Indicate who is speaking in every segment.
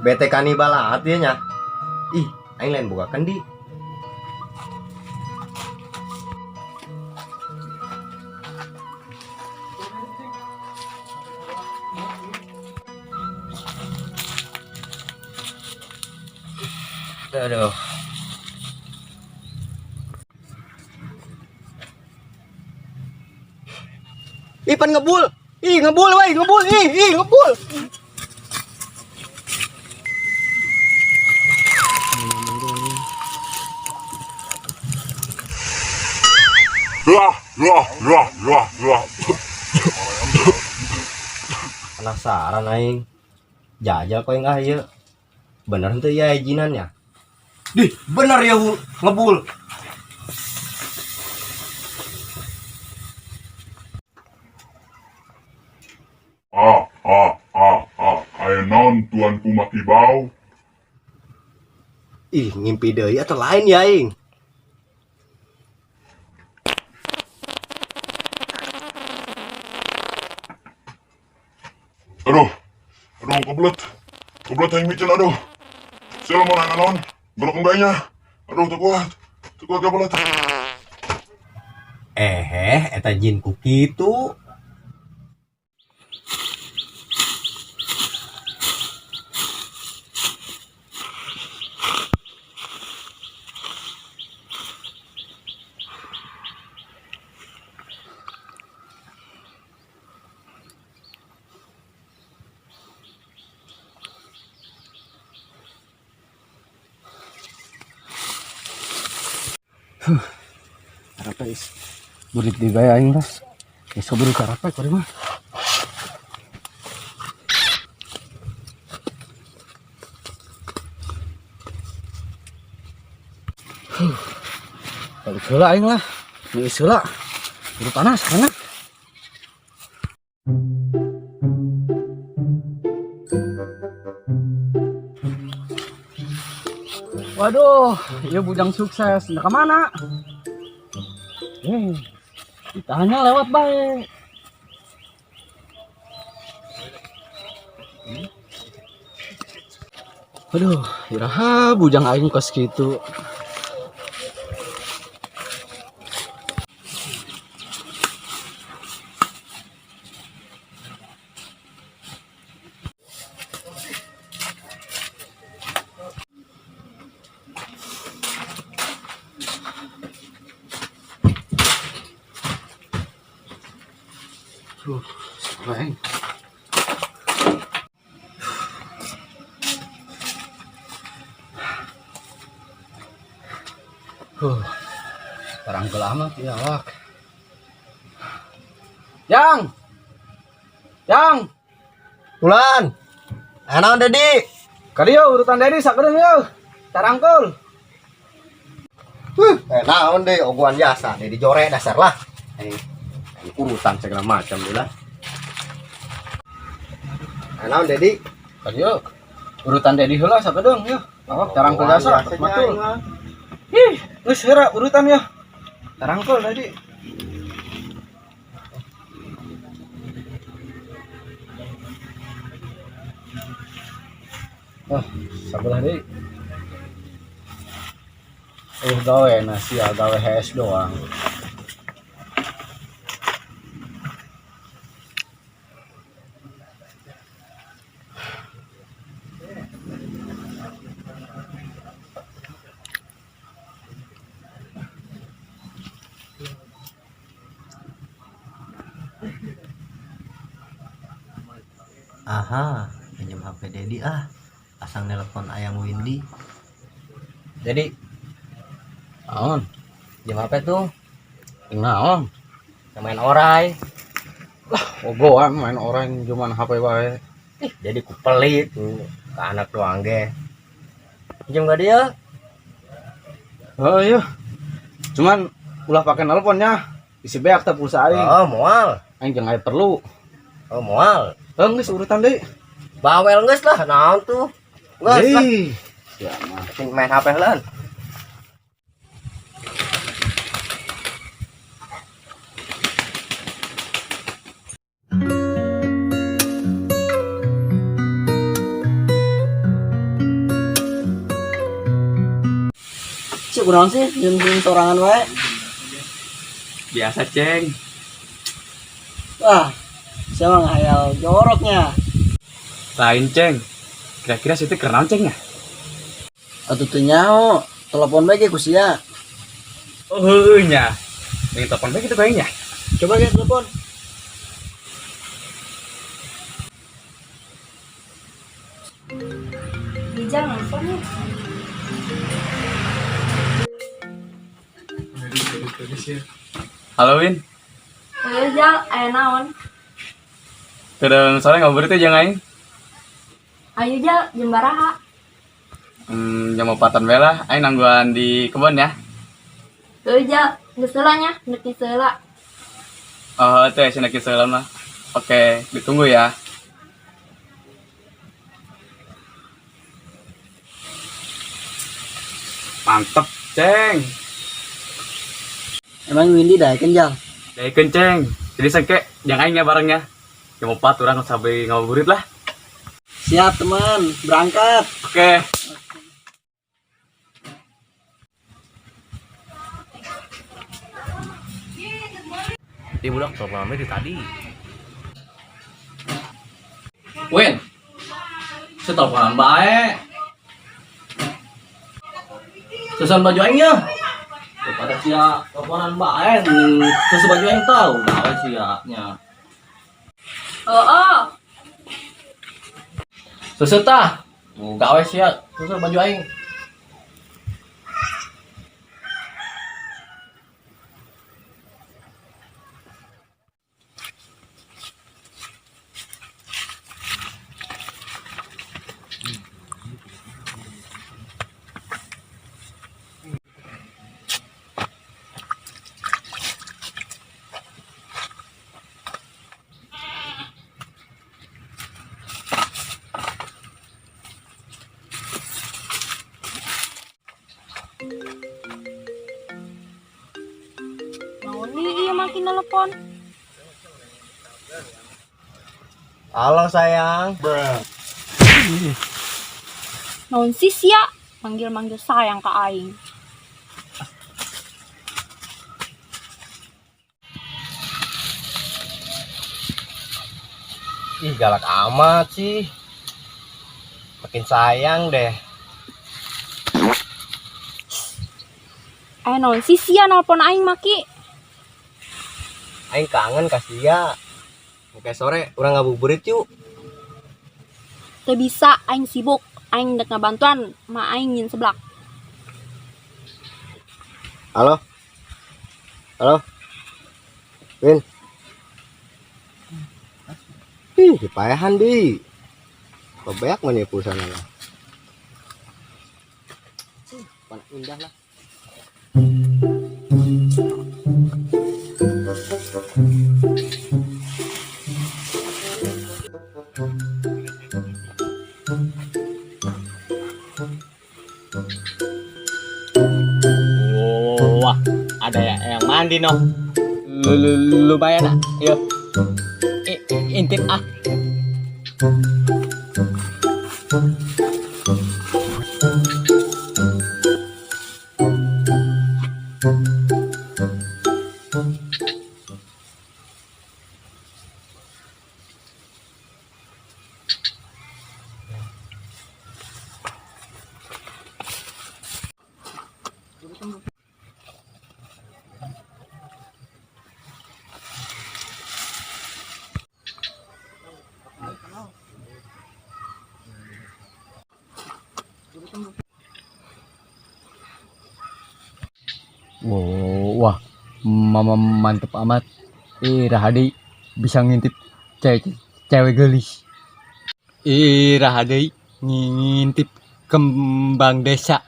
Speaker 1: Bete kanibal hati nya. Ih, aing lain boga kendi. Aduh. Ih, pan ngebul. Ih, ngebul woi, ngebul. Ih, ih, ngebul.
Speaker 2: Wah, wah, wah, wah, wah.
Speaker 1: Penasaran aing. Jajal kau yang ah ieu. Bener henteu ya jinannya? Dih, bener ya Bu, ngebul.
Speaker 2: Ah, ah, ah, ah. Aya naon tuanku Makibau?
Speaker 1: Ih, ngimpi deui atau lain ya aing.
Speaker 2: Aduh, aduh, kebelet. Kebelet aing micin, aduh. Siapa mau nanya naon? Golok enggaknya. Aduh, teu kuat. Teu kuat kebelet.
Speaker 1: Eh, eta jin ku kitu.
Speaker 3: Apa is? Burit di bae aing lah. Geus keburu karape kuring mah. Huh. Balik heula aing lah. Geus heula. Buru panas karena. Waduh, ieu bujang sukses. Nah, kemana? Ditanya lewat baik. Aduh, iraha bujang aing kos kitu. Aing. Huh. Barang amat ya awak. Yang. Yang.
Speaker 1: Tulan. Aya naon Dedi?
Speaker 3: Kadieu urutan Dedi sakedeung yeuh. Tarangkul.
Speaker 1: Huh, naon deui ogoan jasa Dedi jore dasar lah. Urutan segala macam deh lah. Naon Dedi?
Speaker 3: Kadieu urutan Dedi heula sakedeung yeuh. Awak tarangkul jasa matul. Ih, geus heura urutan ya. Tarangkul tadi. Oh, sabelah deui. Gawe nasi ya, gawe HS doang.
Speaker 1: Aha, pinjam HP Dedi ah. Asang nelpon ayang Windy. Dedi,
Speaker 3: Naon?
Speaker 1: jam HP tuh
Speaker 3: Naon?
Speaker 1: main orai.
Speaker 3: Lah, ogoan main orang cuman HP bae.
Speaker 1: Ih, jadi ku pelit tuh ke anak doang ge. Pinjam gak dia?
Speaker 3: Oh iya. Cuman ulah pakai nelponnya. Isi beak teh pulsa aing.
Speaker 1: Oh, moal.
Speaker 3: Aing jeung aya perlu.
Speaker 1: Oh, moal.
Speaker 3: Heuh geus urutan deui.
Speaker 1: Bawel geus lah, naon tuh. Geus lah.
Speaker 3: Ih, sia mah.
Speaker 1: Main HP heula.
Speaker 4: Cik kunaon sih nyeun sorangan wae.
Speaker 3: Biasa, Ceng.
Speaker 4: Wah, siapa ngahayal joroknya?
Speaker 3: Lain, Ceng. Kira-kira situ kenaon, Ceng ya?
Speaker 4: Atuh teu nyaho, telepon bae ge ku sia.
Speaker 3: Oh, heueuh nya. Yang telepon bae gitu kayaknya.
Speaker 4: Coba ge telepon.
Speaker 5: Ijal nelfon nih.
Speaker 3: Halo, Win.
Speaker 5: Ayo Jal, aya naon?
Speaker 3: Terus sore ngabuburit teh jeung aing.
Speaker 5: Ayo Jal, jeung baraha.
Speaker 3: Jam 4-an bae lah, aing nangguan di kebon ya.
Speaker 5: Heuh Jal, geus heula nya, neuk heula.
Speaker 3: Oh, teh cenah kieu heula mah. Oke, ditunggu ya. Mantep, Ceng.
Speaker 4: Emang Windy daekeun Jal?
Speaker 3: Daekeun, Ceng. Jadi sengke jeung aing nya barengnya. Jam 4 urang sampai ngabuburit lah.
Speaker 4: Siap teman, berangkat.
Speaker 3: Oke.
Speaker 1: Di budak telepon di tadi.
Speaker 6: Win, saya teleponan bae. Susun baju aing nya. Daripada sia teleponan bae, susun baju aing tahu gawe sia nya.
Speaker 5: Oh, oh.
Speaker 6: Susun tah. Gawe sia susun baju aing.
Speaker 5: Naon nih ieu makin telepon.
Speaker 1: Halo sayang.
Speaker 5: Naon sih sia? Manggil-manggil sayang ka aing.
Speaker 1: Ih, galak amat sih. Makin sayang deh.
Speaker 5: Naon sih sia nelpon aing maki?
Speaker 1: Aing kangen ka sia. Oke sore urang ngabuburit yuk.
Speaker 5: Teu bisa, aing sibuk. Aing dek ngabantuan ma aing nyin seblak.
Speaker 1: Halo. Halo. Win. Ih, dipayahan di. Kebeak mana pulsana lah. Mana indah lah.
Speaker 6: Wah, ada yang mandi noh. Lumayan ah. Yuk. Intip ah.
Speaker 7: Wow, wah, mama mantep amat. Rahadi bisa ngintip cewek cewek gelis. Rahadi ngintip kembang desa.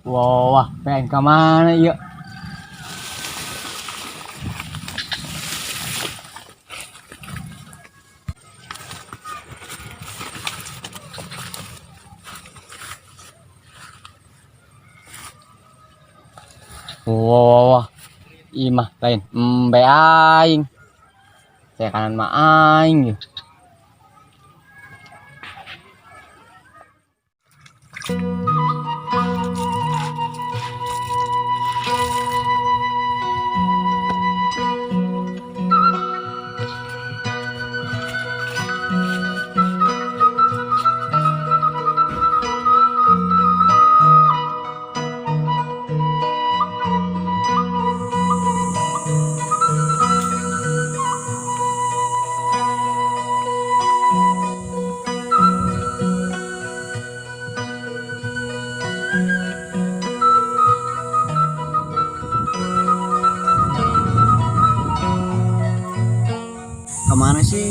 Speaker 7: Wow, wah, pengen ke mana yuk? Wah, wah, imah lain, embe aing. Saya kanan mah aing.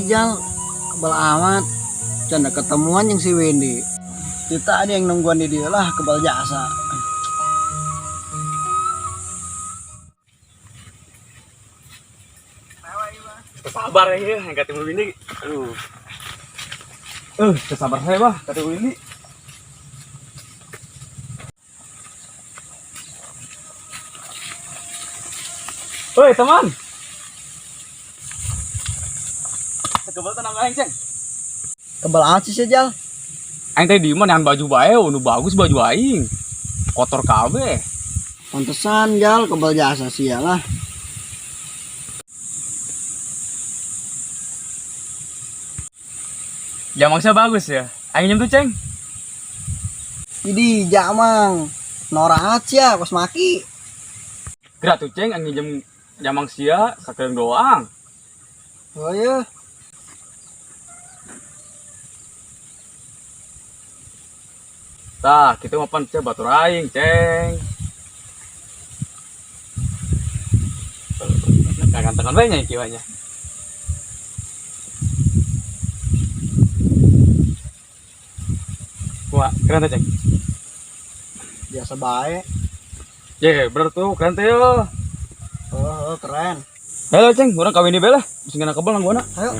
Speaker 4: Jal, kebal amat. Canda ketemuan yang si Wendy. Kita ada yang nungguan di dia lah kebal jasa.
Speaker 7: Sabar ya, yang ketemu Windy. Aduh. Sabar saya, Bah, ketemu Windy. Woi, teman. Kebal tenang aing, Ceng.
Speaker 4: Kebal amat sih Jal.
Speaker 7: Aing teh di mana baju bae, nu bagus baju aing. Kotor kabeh.
Speaker 4: Pantesan Jal kebal jasa sih ya lah.
Speaker 7: Jamangnya bagus ya. Aing nyem tuh, Ceng.
Speaker 4: Jadi jamang norak ya pas maki.
Speaker 7: Gerak tuh, Ceng, aing nginjem jamang sia sakeung doang.
Speaker 4: Oh iya.
Speaker 7: Tah, kitu mah pan sia batur aing, Ceng. Kangen-kangen bae nya kieu nya. Wah, keren tuh, Ceng.
Speaker 4: Biasa baik.
Speaker 7: Ye, bener tuh, keren tuh yo.
Speaker 4: Oh, oh, keren.
Speaker 7: Halo, Ceng, urang kawin di bela. Bisa ngena kebal nang gua.
Speaker 4: Ayo.